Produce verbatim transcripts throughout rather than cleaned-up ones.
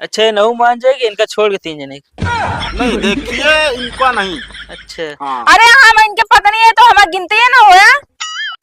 अच्छा, ये नहू मान जाए कि इनका छोड़ के तीन जने के? नहीं, देखिए, इनका नहीं। अच्छा। हाँ। अरे, हम इनके पत्नी है तो हमार गिनती है ना होया।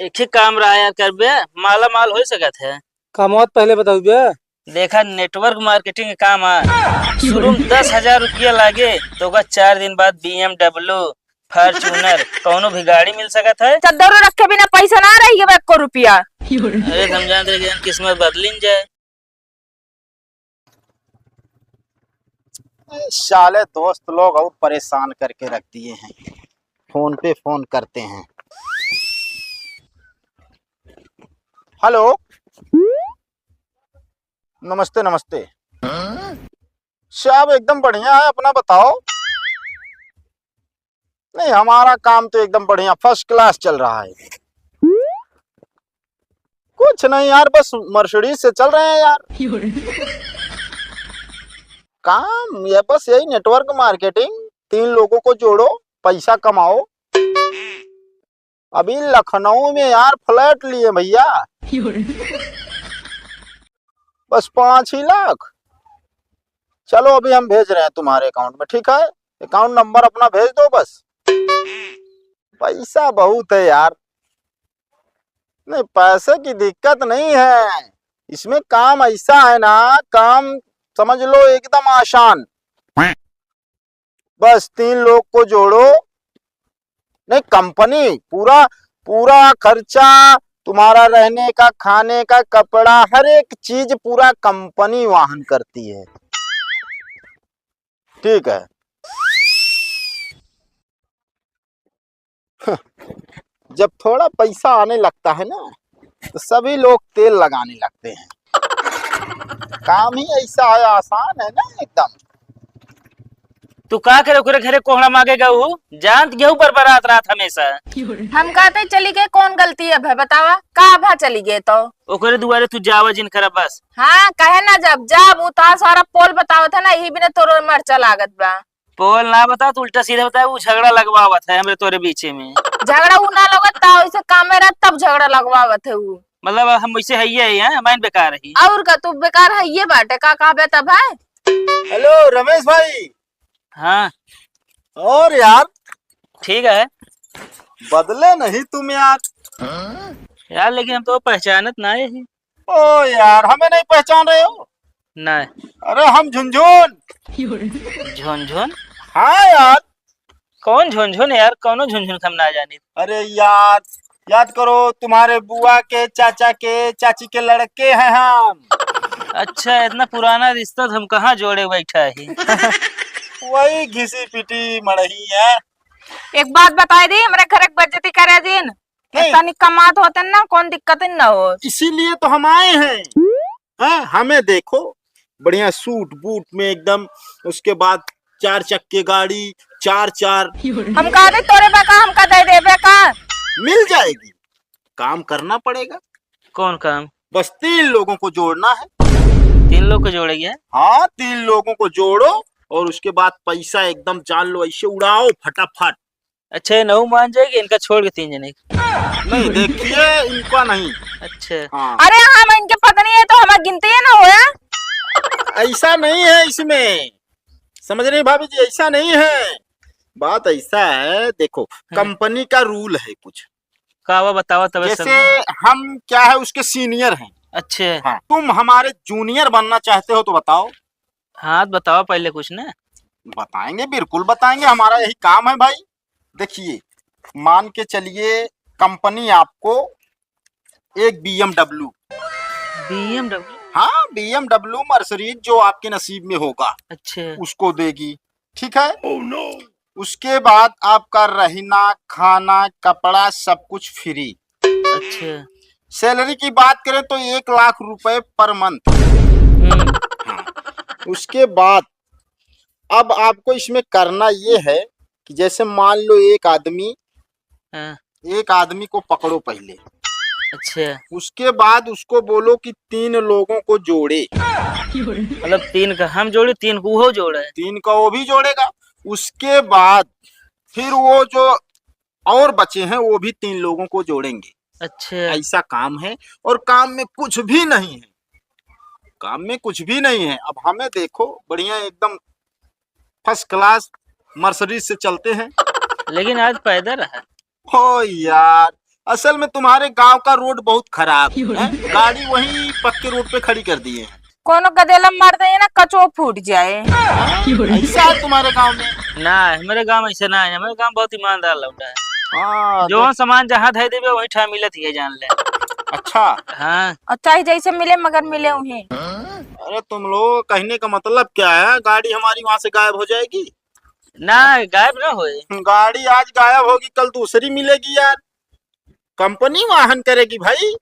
एक ही काम रहा यार, करबे, माला माल हो सकत है। कामवा त पहले बताऊ बे। देखा, network marketing के काम आ, शुरू में दस हजार रुपया लागे, तो ओकर चार दिन बाद B M W, Fortuner, कौनो भी गाड़ी मिल सकत है। चद्दरो रखे बिना पैसा ना रही है एको रुपया। अरे, हम जानते रहे कि किस्मत बदलिन जाए। साले दोस्त लोग और परेशान करके रख दिए हैं, फोन पे फोन करते हैं। हेलो, नमस्ते, नमस्ते। साहब, एकदम बढ़िया है, अपना बताओ। नहीं, हमारा काम तो एकदम बढ़िया, first class चल रहा है। कुछ नहीं यार, बस Mercedes से चल रहे हैं यार। काम ये बस यही, network marketing, तीन लोगों को जोड़ो, पैसा कमाओ। अभी लखनऊ में यार flat लिए भैया, बस पाँच ही लाख। चलो, अभी हम भेज रहे हैं तुम्हारे account में, ठीक है? Account number अपना भेज दो बस। पैसा बहुत है यार। नहीं, पैसे की दिक्कत नहीं है, इसमें काम ऐसा है ना, काम समझ लो एकदम आसान। बस तीन लोग को जोड़ो, नहीं, company पूरा, पूरा खर्चा, तुम्हारा रहने का, खाने का, कपड़ा, हर एक चीज पूरा company वाहन करती है। ठीक है। जब थोड़ा पैसा आने लगता है ना, तो सभी लोग तेल लगाने लगते हैं। काम ही ऐसा है, आसान है ना एकदम। तू का करे ओकरे घरे कोहड़ा मांगे गऊ? जानत गेहूं पर बरात रात हमेशा। हम कहते चली गए, कौन गलती अब है बतावा? का भा चली गए तो? ओकरे दुआरे तू जावा जिन करा बस। हाँ, कहे ना जब, जब उ तो सारा पोल बतावत है ना, यही बिना तोरो मरचा लागत बा। पोल ना बता, तू उल्टा सीधा बता, उ झगड़ा लगवावत है हमरे तोरे बीचे में। झगड़ा उ ना लगत, ता ओइसे कामे रहत तब झगड़ा लगवावत है उ। मतलब हम वैसे हइये ही हैं, हमाइन बेकार ही। और का, तू बेकार हइये बाटे, का कहबे तब है? हेलो रमेश भाई। हाँ। और यार? ठीक है। बदले नहीं तुम यार। यार, लेकिन हम तो पहचानत ना है। ओ यार, हमें नहीं पहचान रहे हो? नहीं। अरे हम झुनझुन। झुनझुन? हाँ यार। कौन झुनझुन यार? कौनो झुनझुन हम ना जानी। अरे यार, याद करो, तुम्हारे बुआ के चाचा के चाची के लड़के हैं हम। अच्छा, इतना पुराना रिश्ता तो हम कहाँ जोड़े बैठा है। वही घिसी पिटी मड़ही है। एक बात बताई दी, हमरे घर के बेइज्जती करे दिन। नहीं। इतनी कमात होते ना, कौन दिक्कत ही ना हो। इसीलिए तो हम आए हैं। हाँ, हमें देखो, बढ़िया सूट बूट में एकदम, उसके बाद चार चक्के गाड़ी, चार चार। हम कहा दे तोरे बा का, हमका दे देबे का? मिल जाएगी, काम करना पड़ेगा। कौन काम? बस तीन लोगों को जोड़ना है। तीन लोग को जोड़ेंगे? हाँ, तीन लोगों को जोड़ो और उसके बाद पैसा एकदम जान लो, ऐसे उड़ाओ फटाफट। अच्छा, ये नहू मान जाए कि इनका छोड़ के तीन जने के? नहीं, देखिए, इनका नहीं। अच्छा। हाँ। अरे, हम इनके पत्नी है तो हमार गिनती है ना होया। ऐसा नहीं है इसमें, समझ रही भाभी जी, ऐसा नहीं है। बात ऐसा है, देखो, हाँ। कंपनी का रूल है कुछ। का हुआ बतावा तबे जैसे समझ। हम क्या है, उसके सीनियर हैं। अच्छे। हाँ, तुम हमारे जूनियर बनना चाहते हो तो बताओ। हाँ, तो बतावा पहले कुछ ना। बताएंगे, बिल्कुल बताएंगे, हमारा यही काम है भाई। देखिए, मान के चलिए, कंपनी आपको एक B M W, B M W? हाँ, B M W Mercedes जो आपके नसीब में होगा, अच्छे। उसको देगी, ठीक है? Oh no! उसके बाद आपका रहना, खाना, कपड़ा, सब कुछ free। अच्छा। Salary की बात करें तो एक लाख रुपए per month। हम्म। हाँ। उसके बाद अब आपको इसमें करना ये है कि जैसे मान लो एक आदमी, हाँ। एक आदमी को पकड़ो पहले। अच्छा। उसके बाद उसको बोलो कि तीन लोगों को जोड़े। मतलब तीन का हम जोड़े, तीन को वो जोड़े। तीन का वो भी जोड़ेगा। उसके बाद फिर वो जो और बचे हैं, वो भी तीन लोगों को जोड़ेंगे। अच्छा। ऐसा काम है, और काम में कुछ भी नहीं है। काम में कुछ भी नहीं है। अब हमें देखो, बढ़िया एकदम first class Mercedes से चलते हैं। लेकिन आज पैदल है। हो यार, असल में तुम्हारे गांव का रोड बहुत खराब है, गाड़ी वहीं पक्के रोड पे खड़ी कर दिए हैं। कोनो गदेला मार दे ना, कचो फूट जाए। ऐसा है तुम्हारे गांव में? ना, हमारे गांव में ऐसे ना है, हमारे गांव बहुत ईमानदार लौंडा है। हाँ, जो तो सामान जहाँ धर देबे वहीं ठा मिलत ही है, जान ले। अच्छा। हाँ। और चाहे जैसे मिले मगर मिले वहीं। अरे तुम लोग, कहने का मतलब क्या है? गाड़ी हमारी वहां से गायब हो जाएगी? ना, गायब ना होए। गाड़ी आज गायब होगी, कल दूसरी मिलेगी यार। कंपनी वाहन करेगी भाई।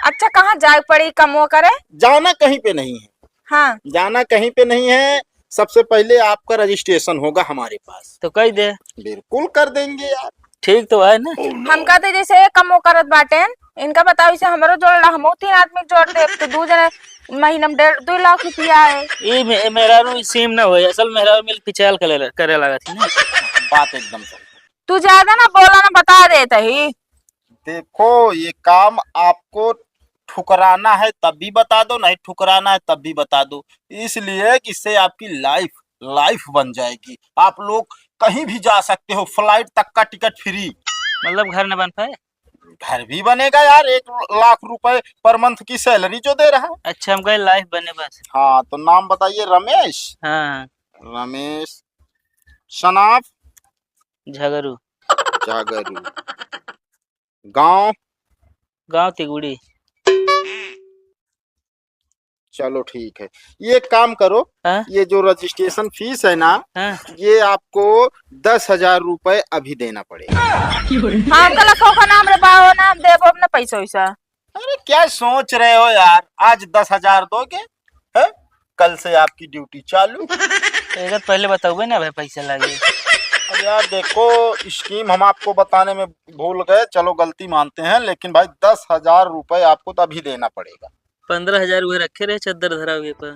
अच्छा, कहाँ जाए पड़ी कमो करे? जाना कहीं पे नहीं है। हाँ। जाना कहीं पे नहीं है। सबसे पहले आपका रजिस्ट्रेशन होगा हमारे पास। तो कह दे। बिल्कुल कर देंगे यार। ठीक तो है ना? हम कहते जैसे एक कमो करत बाटे, इनका बताओ, इसे हमरो जोड़ ला, हमहू तीन आदमी के जोड़ दे, तो दू जने महीना में डेढ़, दो लाख रुपया है। ई मे-, मेहरारू ई सेम ना होए, असल मेहरारू मिल पिचाल करे, करे लागत है ना। बात एकदम सही। तू ज्यादा ना बोला ना, बता देत ही। देखो, ये काम आपको ठुकराना है तब भी बता दो, नहीं ठुकराना है तब भी बता दो, इसलिए कि इससे आपकी लाइफ, लाइफ बन जाएगी। आप लोग कहीं भी जा सकते हो, फ्लाइट तक का टिकट फ्री। मतलब घर न बन पाए? घर भी बनेगा यार, एक लाख रुपए पर मंथ की सैलरी जो दे रहा है। अच्छा, हम कहे लाइफ बने बस। हाँ, तो नाम बताइए, रमेश। हाँ। रमेश। सनाफ? झगरू। झगरू। गांव? गांव तिगुड़ी। चलो ठीक है, ये काम करो, हाँ? ये जो रजिस्ट्रेशन फीस है ना, हाँ? ये आपको दस हजार रुपए अभी देना पड़ेगा। हाँ, अंकल, अशोक का नाम रे बा, हो नाम देबो अपना पैसा वैसा। अरे क्या सोच रहे हो यार, आज दस हजार दोगे, हैं? कल से आपकी ड्यूटी चालू। एक बार पहले बताओगे ना भाई, पैसा लागे। अरे यार देखो, स्कीम हम आपको बताने में भूल गए, चलो गलती मानते हैं, लेकिन भाई दस हजार रुपए आपको तो अभी देना पड़ेगा। पंद्रह हजार उहे रखे रहे चद्दर धरावे पर।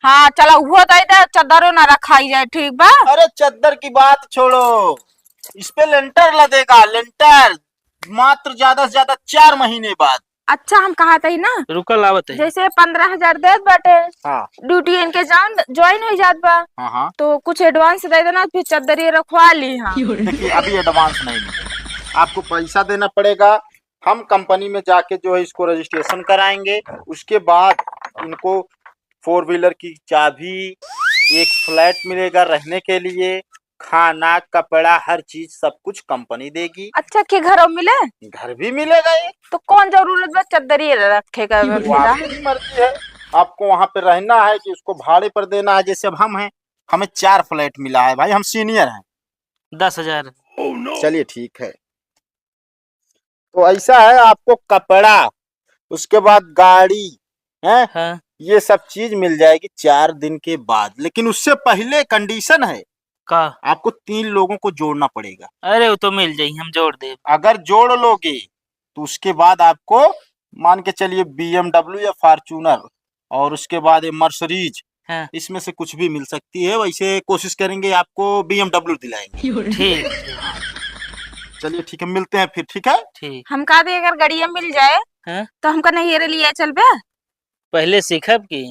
हाँ, चला उहो दे दे, चद्दरो ना रखाई जाए, ठीक बा? अरे चद्दर की बात छोड़ो, इस पे लेंटर लगेगा, लेंटर, मात्र ज्यादा से ज्यादा चार महीने बाद। अच्छा, हम कहा था ही ना, रुका लावत है। जैसे पंद्रह हजार देत बाटे, हाँ। ड्यूटी इनके जान ज्वाइन हो जात बा, हाँ, हाँ। तो कुछ एडवांस दे देना, फिर चद्दरिया रखवा ली। हाँ। देखिए, अभी एडवांस नहीं मिलेगा, आपको पैसा देना पड़ेगा। हम कंपनी में जाके जो है इसको रजिस्ट्रेशन कराएंगे, उसके बाद इनको फोर व्हीलर की चाबी, एक फ्लैट मिलेगा रहने के लिए, खाना, कपड़ा, हर चीज, सब कुछ कंपनी देगी। अच्छा, के घरों मिले? घर भी मिलेगा एक। तो कौन जरूरत बा चद्दरी रखे का? वो आपकी मर्जी है, आपको वहां पे रहना है कि उसको भाड़े पर देना है। जैसे अब हम हैं, हमें चार फ्लैट मिला है भाई, हम सीनियर हैं। दस हजार। चलिए ठीक है, तो ऐसा है, आपको कपड़ा, उसके बाद गाड़ी, हैं? हाँ। ये सब चीज मिल जाएगी चार दिन के बाद, लेकिन उससे पहले कंडीशन है, का? आपको तीन लोगों को जोड़ना पड़ेगा। अरे, वो तो मिल जाई, हम जोड़ देब। अगर जोड़ लोगे, तो उसके बाद आपको, मान के चलिए, बीएमडब्ल्यू या फॉर्च्यूनर और उसके बाद ये मर्सिडीज, हाँ। इसमें से कुछ भी मिल सकती है। वैसे कोशिश करेंगे, आपको बीएमडब्ल्यू दिलाएंगे। ठीक। चलिए, ठीक है, मिलते हैं फिर, ठीक है? ठीक। हमका भी अगर गड़िया मिल जाए, हाँ? तो हमका नैहरे लिया चलबे? पहले सीखब की?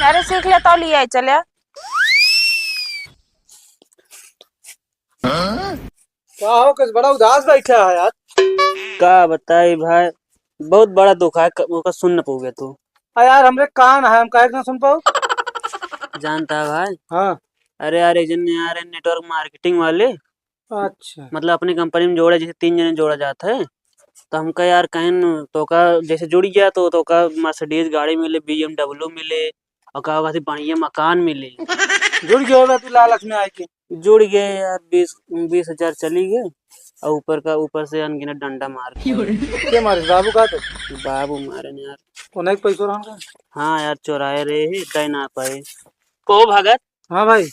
अरे, सीख ले तो लिया चले। का हो, कुछ बड़ा उदास बैठा है यार? का बताई भाई, बहुत बड़ा दुख है, क-, ओकर सुन न पउबे तू। आ यार, हमरे कान है, हम काहे के ना सुन पाऊ? जानता है भाई? हाँ। अरे यार, एक जन यार, नेटवर्क मार्केटिंग वाले, अच्छा। मतलब, अपनी कंपनी में जोड़े, जैसे तीन जने जोड़ा जात है, तो हमका यार कहें न, तोका जैसे जुड़ गया तो तोका मर्सिडीज गाड़ी मिले, बीएमडब्ल्यू मिले, और का कहती बढ़िया मकान मिले। जुड़ गए बा तू लालच में आके। जुड़ गए यार, बीस, बीस हजार चली गए, और ऊपर का, ऊपर से अनगिनत डंडा मार के। के मारे, बाबू का तो? बाबू मारे न यार। उन्हें पैसो रहन का? हाँ यार, चोराए रहे ही, दे ना पाए। को भगत? हाँ भाई।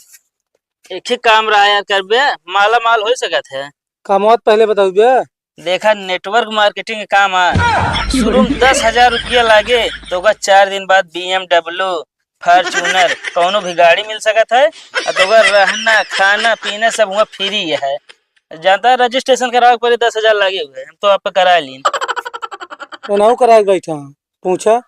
एक ही काम रहा यार, करबे, माला माल हो सकत है। कामवा त पहले बताऊ बे। देखा, नेटवर्क मार्केटिंग के काम आ, शुरू में दस हजार रुपया लागे, तो ओकर चार दिन बाद बीएमडब्ल्यू, फॉर्च्यूनर, कौनो भी गाड़ी मिल सकत है, और तो ओकर रहना, खाना, पीना सब हुआ फ्री है। जानता है, रजिस्ट्रेशन करावे के पड़े, दस हजार लागे हुए, हम तो आप करा लीन। ओनाऊ करा के बैठा हूँ, पूछा।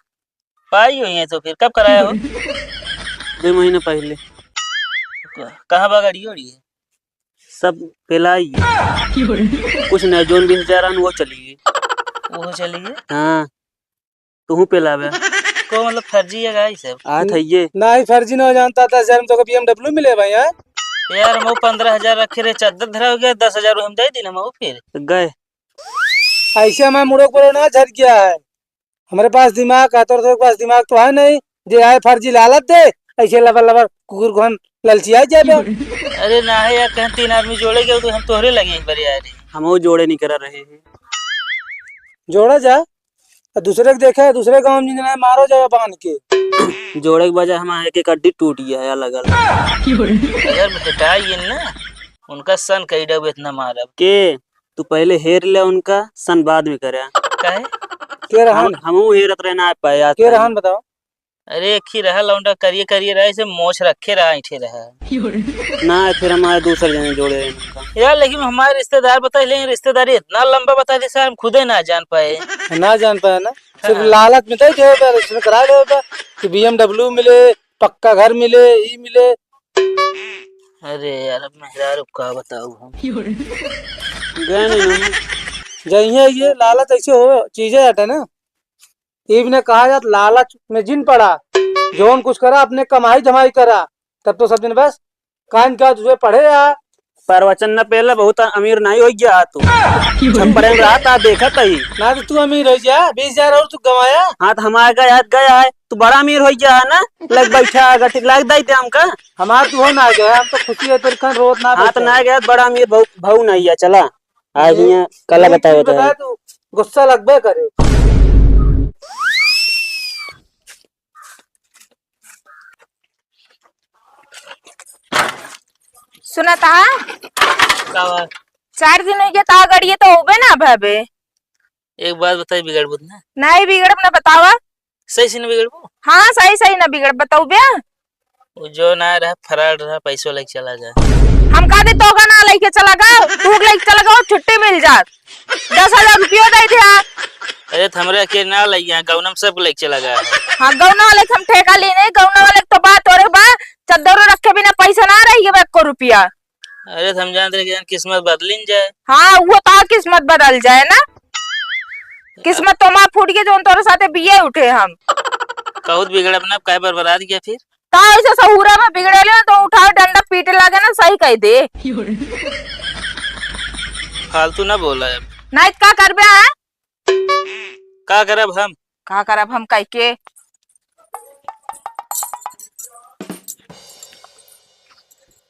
पाई हुई है तो फिर कब कराया हो? दो महीना पहले। क-, कहाँ बा गाड़ी ओड़ी है? सब पेलाई है। कुछ नहीं, जोन बीस हजार आन वो चली गई। वो चली गई? हाँ। तुहू पेलावे। को मतलब फर्जी है गाई सब? आ थइये। नाही, फर्जी ना हो जानता था, शहर में तो B M W मिले भाई, हाँ? यार, हम वो पन्द्रह हजार रखे रहे, चद्दर धरा हो गया, दस हजार हम दे दी ना, हम वो फिर। गए। ऐसे हमारे मुड़ो को ना झट गया है। हमारे पास दिमाग है, तोरे पास दिमाग तो है नहीं, जे आए फर्जी लालच दे, ऐसे लबर लबर कुकुर को हम ललचिया जाबे। अरे ना है यार, कहीं तीन आदमी जोड़े गए तो हम तोहरे लगे एक बार यार। हम वो जोड़े नहीं करा रहे हैं। जोड़ा जा, आ दूसरे के देखे, दूसरे गाँव में जिंदगी मारो जावे बांध के। जोड़े के वजह हमारे एक एक हड्डी टूट गया है, अलग अलग। अगर भेटाई ना, उनका सन कई डब इतना मारब। के? तू पहले हेर ले उनका, सन बाद में करे। काहे? के रहन? हम, हमहू हेरत रहे ना पाए यार। के रहन बताओ? अरे, एक ही रहा लौंडा, करिए करिए रहा, ऐसे मोछ रखे रहा, ऐठे रहा। ना, फिर हमारे दूसर जने जोड़े रहे उनका। यार, लेकिन हमारे रिश्तेदार बताए, लेकिन रिश्तेदारी इतना लंबा बताए थे सर, हम खुदे ना जान पाए। ना जान पाए ना? सिर्फ हाँ। लालच में दे दे बा, इसमें करा ले बा कि B M W मिले, पक्का घर मिले, ई मिले। अरे यार, अब मेहरारू का बताऊ हम। गए नहीं ना। जइहे ये लालच ऐसे हो, चीजें हटे ना। ई भी ने कहा जात लालच में जिन पड़ा, जौन कुछ करा अपने कमाई धमाई करा, तब तो सब दिन बस कान का तुझे पढ़े आ। प्रवचन न पहले बहुत अमीर नहीं हो गया तू। छप्पर में रहा था, देखा तही। ना तो तू अमीर हो गया, बीस हजार और तू कमाया। हाँ, तो हमारे का याद गया है, तू बड़ा अमीर हो गया है ना, लग बैठा है, गठी लग दाई दे हमका। हमार तू हो ना गया, हम तो खुशी है तेरे खान रोत ना हाँ, तो बैठा ना है। गया, बड़ा अमीर भाऊ, भाऊ नहीं है, चला। आज ये यहाँ कला ये बताओ चीज तो बताया है। तू, गुस्सा लगबे करे। सुना था? का बा? चार दिन हो गया, ता गड़िए तो होबे ना भावे। एक बात बताई, बिगड़बू ना? नहीं बिगड़ब ना, बतावा। सही से ना बिगड़बू? हाँ, सही सही ना बिगड़ब, बताऊ बे। वो जो ना रहा, फरार रहा, पैसो लेके चला गया। हम का दे, तोका ना लेके चला गया, तू लेके चला गया, छुट्टी मिल जात। दस हजार रुपयो दे थे यार। अरे, तो हमरे अकेले ना लग गया, गौना में सब लेके चला गया। हाँ, गौना वाले के हम ठेका ली नहीं, गौना वाले के तो बात और बा, चद्दरो रखे बिना पैसा ना रही है, एको रुपया। अरे, तो हम जानते रहे कि किस्मत बदलिन जाए। हाँ, वो तो किस्मत बदल जाए ना। किस्मत तो हमार फूट गई, जो तोरे साथे बिये उठे हम। कहूत बिगड़ब ना, काहे बरबरात गया फिर? का ऐसे सहूरा में बिगड़े ले, तो उठाओ डंडा पीटे लागे ना, सही कह दे। फालतू ना बोला अब। नहीं तो का करबे, हैं? का करब हम? का करब हम कह के?